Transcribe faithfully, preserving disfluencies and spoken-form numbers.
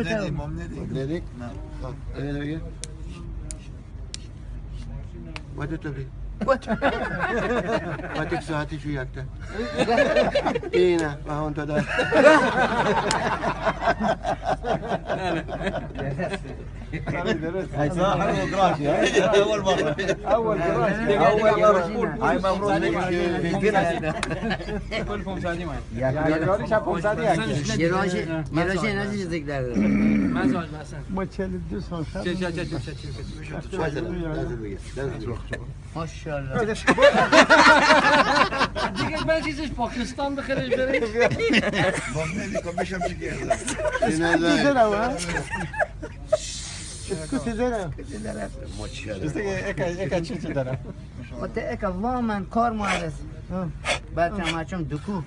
ندیم، مام ندیم. ندیم؟ نه. ها، اینو بگیر. وقت تو بی. وقت ساعتی شو یکتا. اینه، و اون تو دار. اول مرة. اول مرة. اول مرة. هاي مبروك. يا راجل، يا راجل، نزل دقدر. ما چهل و دو سال شد. چه، چه، چه، چه، چه، چه. ماشاءالله. دیگه من چیزش پاکستان بخیرش برش. اکا، اکا چی چی داره؟ و ته اکا وا من کار مو هست. بچه ما چون دکو.